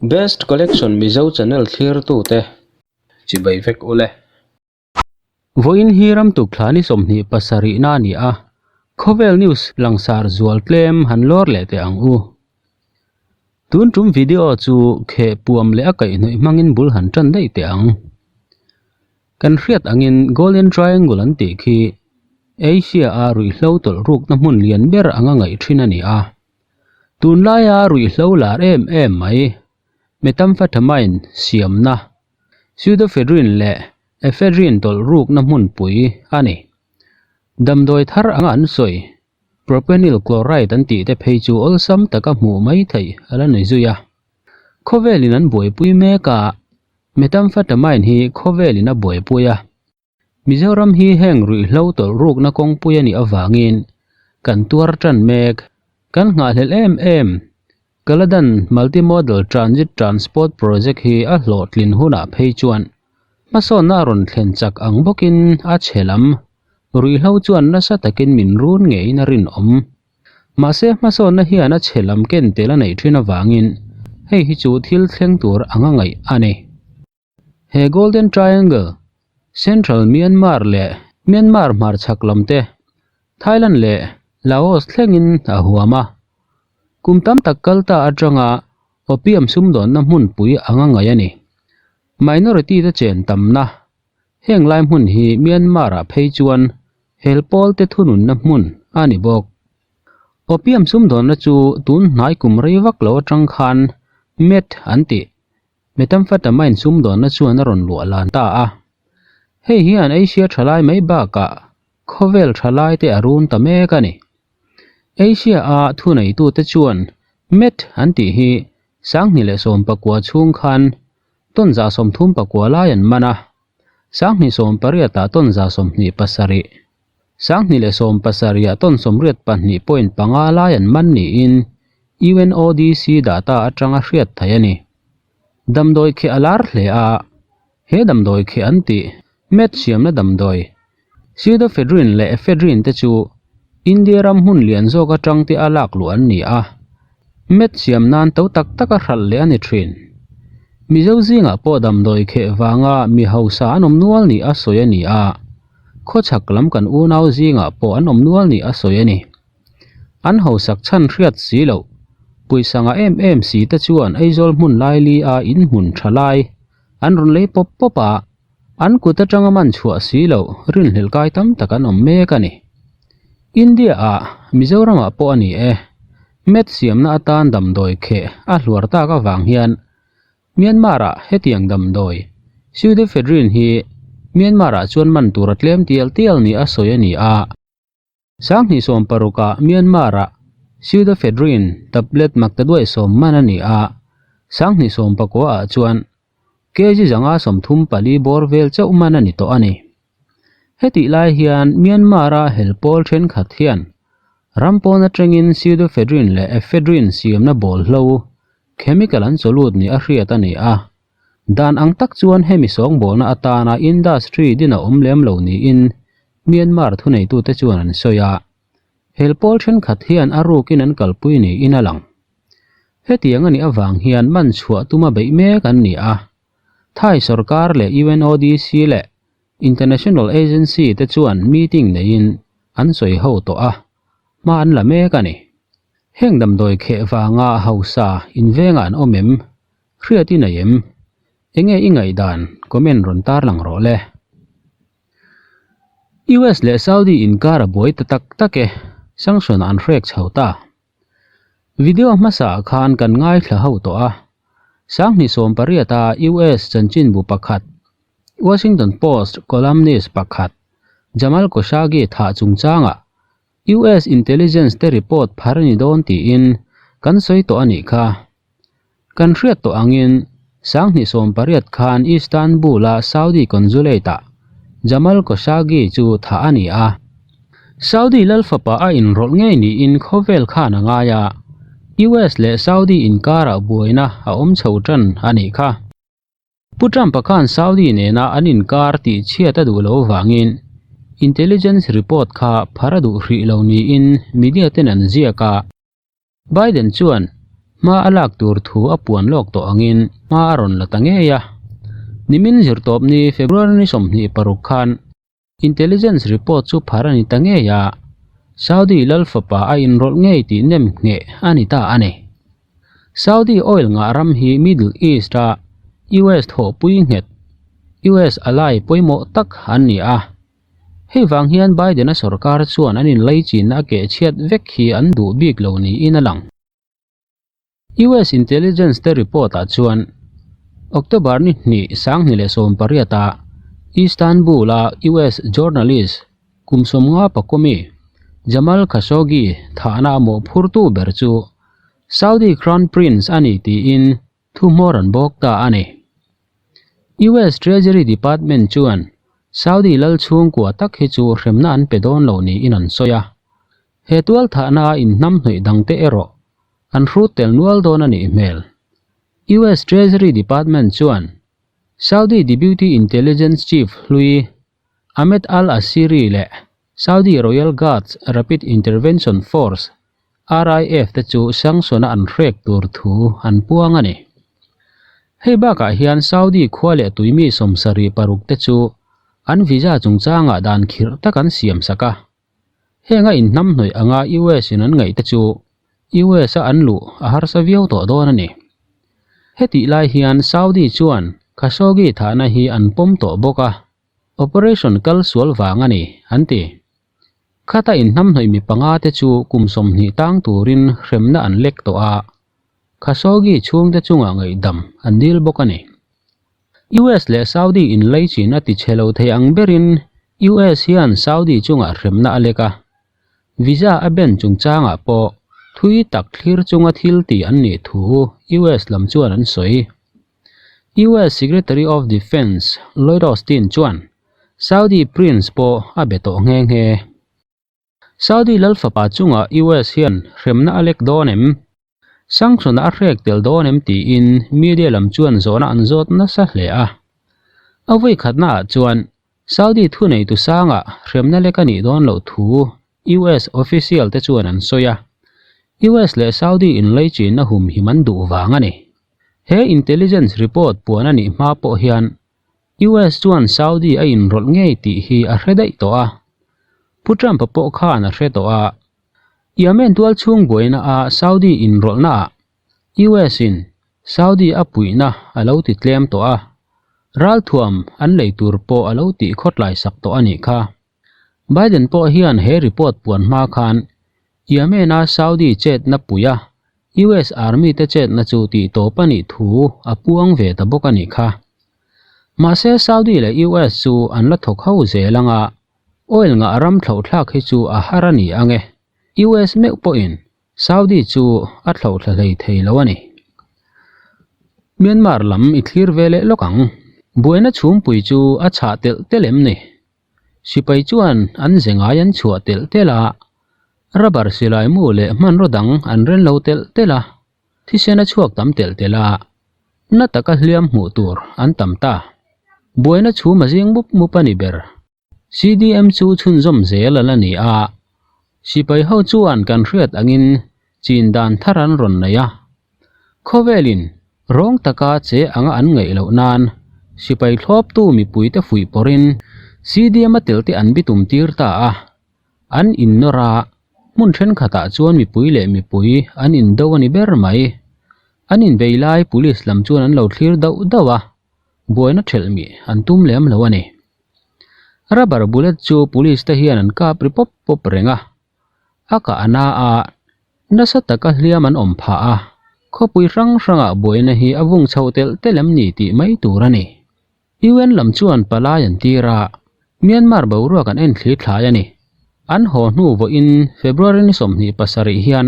Best Collection Mizo channel thlirtute chibai vek ule. Vawiin hi ram tukthla ni 27 na a ni a, khawvel news langsar zual tlem han lawr leh teh ang u. Tun tum video chu kheh puam leh a kaihhnawih hmangin bul han tan daih teh ang. Kan hriat angin Golden Triangle an tih khi Asia-a ruihhlo tawlh rukna hmun lian ber anga ngaih thin a ni a. Tunlaia ruihhlo lar em em mai, methamphetamine siamna, pseudoephedrine leh ephedrine tawlh rukna hmunpui a ni. Damdawi thar anga an sawi, propionyl chloride an tih te phei chu awlsam taka hmuh mai theih a la ni zui a. Khawvelin an buaipui mek a, methamphetamine hi khawvelin a buaipui a. Mizoram hi heng ruihhlo tawlh rukna kawngpui a nih avangin kan tuar tan mek. Kan nghahhlelh em em. Kaladan Multimodal Transit Transport Project hi a hlawhtlin hunah phei chuan hmasawnna a rawn thlen chak ang bawkin a chhe lam. Ruihhlo chuan nasa takin min run ngeiin a rinawm. Mahse hmasawnna hian a chhe lam ken tel a neih thin avangin hei hi chu thil thleng tur anga ngaih a ni. He Golden Triangle, Central Myanmar leh Myanmar hmarchhak lam te, Thailand leh Laos thlengin a huam a. Kum tam tak kal ta atanga opium sumdawnna hmunpui anga ngaih a ni. Minority te chen tamna heng lai hmun hi Myanmar-ah phei chuan hel pawl te thununna hmun a ni bawk. Opium sumdawnna chu tun hnai kum rei vak lo atang khan meth an tih Methamphetamine sumdawnna chuan a rawn luah lan ta a. Hei hian Asia thalai mai bakah khawvel thalai te a run ta mek a ni. Asia-a thuneitute chuan meth an tih hi 2019 chhung khan tawn 39 lai an man a, 2018-ah tawn 27, 2017-ah tawn 82.5 lai an man niin UNODC data atanga hriat theih a ni. Damdawi kheh a lar hle a, he damdawi kheh an tih meth siamna damdawi pseudoephedrine leh ephedrine te chu India ram hmun lian zawk atang te a lak luh an ni a, meth siam nan to tak tak a hralh leh a ni thin. Mizo zingah pawh damdawi kheh vanga mi hausa an awm nual nih a sawi a ni a, khawchhak lam kan unau zingah pawh an awm nual nih a sawi a ni. An hausak chhan hriat si loh, pawisa ngah em em si te chuan Aizawl hmun laili a in hmun tha lai an rawn lei pawp pawp a, an kut atanga man chhuah si loh rinhlelh kai tam tak an awm mek a ni. India ah Mizoram ah pawh a ni e, meth siamna atan damdawi kheh a hluar tak avang hian Myanmar ah hetiang damdawi pseudoephedrine hi Myanmar ah chuan man tur a tlem tial tial ni a sawi a ni a. 2016-ah Myanmar-ah pseudoephedrine tablet maktaduai sawm man a ni a, 2019-ah chuan kg 534 bawr vel chauh man a ni tawh a ni. Hetih lai hian Myanmar-a hel pawl thenkhat hian ram pawn atangin pseudoephedrine leh ephedrine siamna bawlhlo chemical an chawlut ni a hriat a ni a, dan ang tak chuan hemi sawngbawlna atana industry din a awm lem lo niin Myanmar thuneitute chuan an sawi a, hel pawl thenkhat hian a rukin an kalpui niin a lang. Hetiang a nih avang hian man chhuah tuma beih mek an ni a, Thai sorkar leh UNODC leh International Agency te chuan meeting neiin an sawi ho tawh a, hma an la mek a ni. Heng damdawi kheh vanga hausa invengah an awm em? Hriat i nei em? Enge i ngaihdan comment rawn tarlang rawh le. US leh Saudi inkar a buai ta tak tak e, sanction an hrek chho ta. Video hmasa ah khan kan ngaithla ho tawh a, 2018 a US chanchinbu pakhat, Washington Post columnist pakhat Jamal Khashoggi thah chungchangah US intelligence te report phar a ni dawn tiin kan sawi tawh a nih kha. Kan hriat tawh angin 2018 khan Istanbul-a Saudi Consulate-ah Jamal Khashoggi chu thah a ni a. Saudi lalfapa a inrawlh ngei niin khawvel khan a ngai a, US leh Saudi inkarah buaina a awm chho tan a nih kha. Pu Trump-a khan Saudi nena an inkar tih chhiat a duh loh avangin intelligence report kha phar a duh hrih lo niin media ten an ziak a. Biden chuan Hma a lak tur thu a puan lawk tawh angin hma a rawn la ta ngei a. Nimin zirtawpni February ni 26 khan Intelligence report chu phar a ni ta ngei a, Saudi lal fapa a inrawlh ngei tih nem ngheh a ni ta a ni. Saudi oil ngah ram hi Middle East-a US thawhpui nghet, US ally pawimawh tak an ni a. Hei vang hian Biden-a sorkar chuan an inlaichinna a kehchhiat vek hi an duh bik lo niin a lang. US intelligence te report ah chuan October ni hnih 2018 ah Istanbul a US journalist kum 50 pakawmi Jamal Khashoggi thahna a mawhphurtu ber chu Saudi Crown Prince a ni tiin thu hmawr an bawk ta a ni. US Treasury Department chuan Saudi lal chhungkua tak hi chu hremna an pe dawn lo niin an sawi a. He tualthahna a inhnamhnawih dangte erawh an hrut tel nual dawn a nih hmel. US Treasury Department chuan Saudi Deputy Intelligence Chief hlui Ahmed al-Assiri leh Saudi Royal Guards Rapid Intervention Force, RIF, te chu sanction-a an hrek tur thu an puang a ni. Hei bakah hian Saudi khua leh tuimi 76 te chu an visa chungchangah dan khirh tak an siamsak a. Heng a inhnamhnawih anga US in an ngaih te chu US a an luh a harsa viau tawh dawn a ni. Hetih lai hian Saudi chuan Khashoggi thahna hi an pawm tawh bawk a, operation kal sual vang a ni, an ti. Khata inhnamhnawih mi panga te chu kum 20 tang turin hremna an lek tawh a, Khashoggi chhungte chungah ngaihdam an dil bawk a ni. US leh Saudi inlaichin a ti chhe lo thei ang berin US hian Saudi chungah hremna a lek a, visa a ben chungchangah pawh thui tak thlir chunga thil ti an nih thu US lam chuan an sawi. US Secretary of Defence Lloyd Austin chuan Saudi Prince pawh a be tawh nghe nghe. Saudi lal fapa chungah US hian hremna a lek dawn em? Sanction a hrek tel dawn em tiin media lam chuan zawhna an zawt nasa hle a. A vawi khatnaah chuan Saudi thuneitu sangah hremna lek a nih dawn loh thu US official te chuan an sawi a. US leh Saudi inlaichinna humhim an duh vang a ni. He intelligence report puan a nih hma pawh hian US chuan Saudi a inrawlh ngei tih hi a hre daih tawh a. Pu Trump-a pawh khan a hre tawh a. Yemen tual chhung buaina a Saudi inrawlhna ah US in Saudi a puihna a lo ti tlem tawh a, ralthuam an lei tur pawh a lo tih khawtlai sak tawh a nih kha. Biden pawh hian he report puan hma khan Yemen a Saudi chetna puia US Army te chetna chu tih tawp a nih thu a puang ve ta bawk a nih kha. Mahse Saudi leh US chu an la thawk ho zel anga Oil ngah ram thlauhthlak hi chu a har a ni ang e. US meuh pawhin Saudi chu a thlauhthla hlei thei lo a ni. Myanmar lam i thlir ve leh lawk ang. Buaina chhumpui chu a chhah telh telh em ni? Sipai chuan an ze ngai an chhuah telh telh a, rubber silai mu leh hmanraw dang an ren lo telh telh a, thisen a chhuak tam telh telh a, na taka hliam hmuh tur an tam ta. Buaina chhum a zing mup mup a ni ber. CDM chu chhunzawm zel a la ni a, sipai ho chuan kan hriat angin chin dan thar an rawn nei a. Khawvelin rawng taka che anga an ngaih loh nan sipai thlawptu mipuite fuih pawrin CDM a telte an bitum tir ta a, an innawr a, hmun thenkhatah chuan mipui leh mipui an indo a ni ber mai. An inbei lai police lam chuan an lo thlir dauh dauh a, buaina thelh mih an tum lem lo a ni. Rubber bullet chu police te hian an kap ri pawp pawp reng a, a kah a na a, nasa taka hliam an awm phah a, khawpui hrang hrangah buaina hi a vung chho telh telh em ni tih mai tur a ni. UN lam chuan palai an tir a, Myanmar boruak an en thli thlai a ni. An haw hnu vawiin February ni 27 hian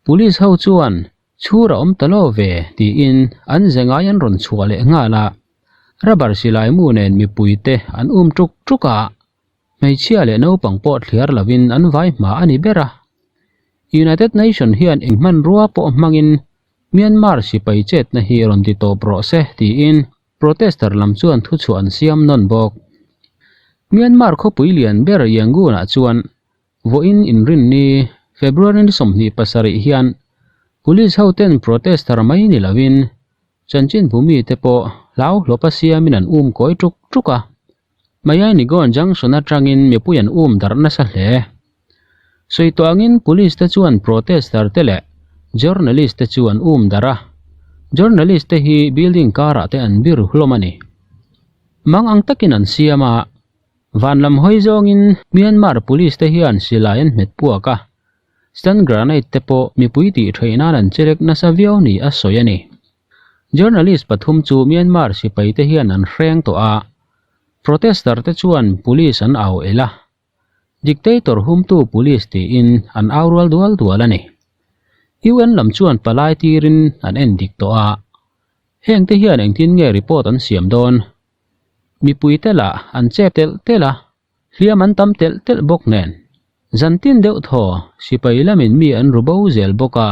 police ho chuan Chhur a awm ta lo ve, tiin an ze ngai an rawn chhuah leh nghal a. Rubber silai mu nen mipuite an um tuk tuk a, hmeichhia leh naupang pawh thliar lovin an vai hma a ni ber a. United Nation hian eng hmanrua pawh hmangin Myanmar sipai chetna hi rawn ti tawp rawh se, tiin protester lam chuan thuchhuah an siam nawn bawk. Myanmar khawpui lian ber Yangon-ah chuan Vawiin inrinni, February ni 27 hian Police hoten protester mai ni loin chanchinbu mite pawh hlau hlawpa siamin an um kawi tuk tuk a. Mayanigon Junction atangin mipui an um darh nasa hle. Sawi tawh angin police te chuan protester te leh journalist te chu an um darh a. Journalist te hi building karah te an bir hlawm a ni. Mang ang takin an siam a, van lam hawi zawngin Myanmar police te hian silai an hmet puak a, stun granade te pawh mipui tih theih nan an chelek nasa viau ni a sawi a ni. Journalist pathum chu Myanmar sipai te hian an hreng tawh a, protester te chuan police an au el a, Dictator humtu police tiin an au rual dual dual a ni. UN lam chuan palai tirin an en dik tawh a, heng te hian engtin nge report an siam dawn? Mipui te lah an chep telh telh a, hliam an tam telh telh bawk nen. Zantin deuh thaw sipai lamin mi an ru bo zel bawk a,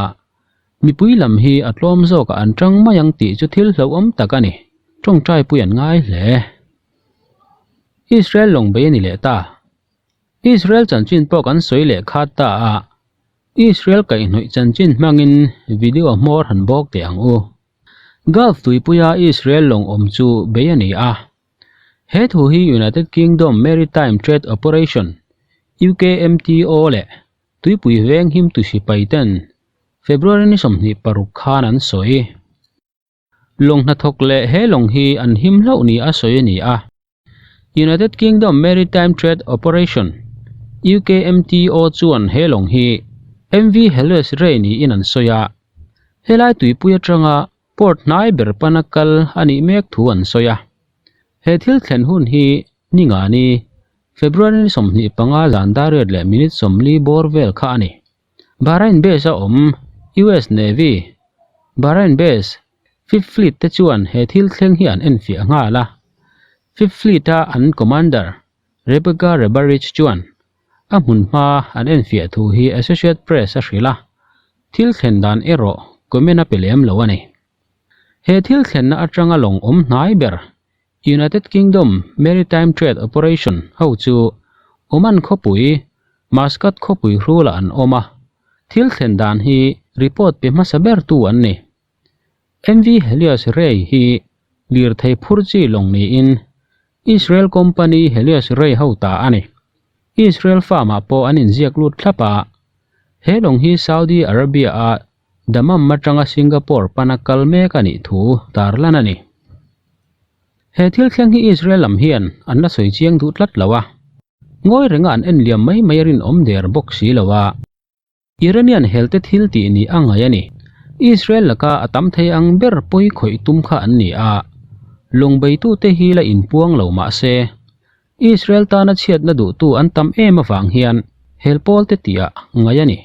mipui lam hi a tlawm zawkah an tang mai ang tih chu thil hlauhawm tak a ni. Tawngtai pui an ngai hle. Israel lawng bei a ni leh ta. Israel chanchin pawh kan sawi leh khat ta a, Israel kaihhnawih chanchin hmangin video hmawr han bawk teh ang u. Gulf tuipuia Israel lawng awm chu bei a ni a. He thu hi United Kingdom Maritime Trade Operation, UKMTO, leh tuipui veng himtu sipai ten February ni 26 khan an sawi. Lawng hnathawk leh he lawng hi an him hlauh ni a sawi a ni a. United Kingdom Maritime Trade Operation, UKMTO, chuan he lawng hi MV Helios Ray niin an sawi a. Helai tuipui atanga port hnai ber pana kal a nih mek thu an sawi a. He thil thlen hun hi ni nga ni, February ni 25 zan dar riat leh minute 40 bawr vel kha a ni. Bahrain base a awm US Navy, Bahrain base, Fifth Fleet te chuan he thil thleng hi an enfiah nghal a. Fifth Fleet a an commander Rebecca Rebarich chuan a hmun hma an enfiah thu hi Associate Press a hrilh a, thil thlen dan erawh comment a pe lem lo a ni. He thil thlenna atanga lawng awm hnai ber United Kingdom Maritime Trade Operation ho chu Oman khawpui, Muscat khawpui hrulah an awm a, thil thlen dan hi report pe hmasa bertu an ni. MV Helios Ray hi lirthei phur chi lawng niin Israel company Helios Ray ho ta a ni. Israel farm-ah pawh an inziak lut thlap a, he lawng hi Saudi Arabia-a Dammam atanga Singapore pana kal mek a nih thu tarlan a ni. He thil thleng hi Israel lam hian an la sawi chiang duh tlat lo a, ngawi renga an en liam mai mai a rinawm der bawk si lo a. Iranian helte thil tih ni a ngaih a ni. Israel laka a tam thei ang ber pawi khawih tum kha an ni a, lawng beitute hi la inpuang lo mah se, Israel tana chhiatna duhtu an tam em avang hian hel pawlte tihah ngaih a ni.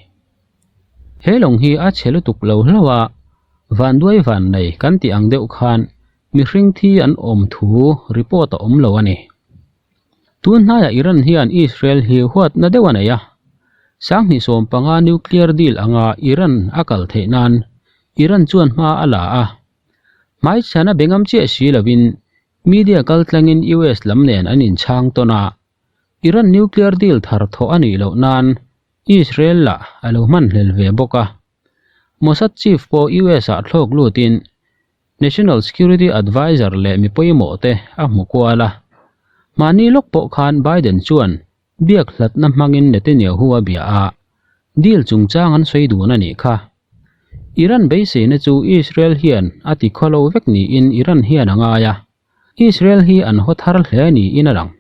He lawng hi a chhe lutuk lo hlauh a, vanduai van nei kan tih ang deuh khan mihring thi an awm thu report a awm lo a ni. Tun hnaiah Iran hian Israel hi huatna deuh a nei a, 2015 nuclear deal anga Iran a kal theih nan Iran chuan hma a la a, hmaichhan a be ngam chiah si lovin media kaltlangin US lam nen an inchhang tawn a, Iran nuclear deal thar thawh a nih loh nan Israel lah a lo hmanhlel ve bawk a. Mossad chief pawh US-ah thlawk lutin National Security Adviser leh mi pawimawh te a hmu kual a. Mahni lawk pawh khan Biden chuan biak hlatna hmangin Netanyahu a bia a, deal chungchang an sawi dun a nih kha. Iran beiseina chu Israel hian a ti khawlo vek niin Iran hian a ngai a, Israel hi an haw thar hle niin a lang.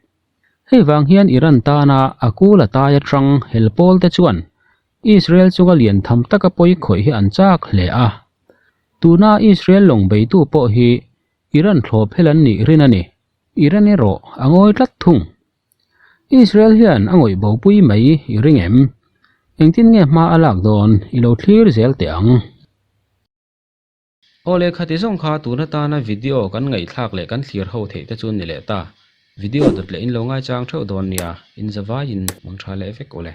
Hei vang hian Iran tana a kul a tai atang hel pawl te chuan Israel chunga lian tham taka pawi khawih hi an chak hle a. Tuna Israel lawng beitu pawh hi Iran thlawp hel an nih rin a ni. Iran erawh a ngawi tlat thung. Israel hian a ngawih bopui mai i ring em? Engtin nge hma a lak dawn i lo thlir zel teh ang. Aw lehkha ti zawng kha tun atana video kan ngaihthlak leh kan thlir ho theih te chu ni leh ta. Video dawt leh in lo ngaichang theuh dawn nia, in zavaiin mang tha leh vek u le.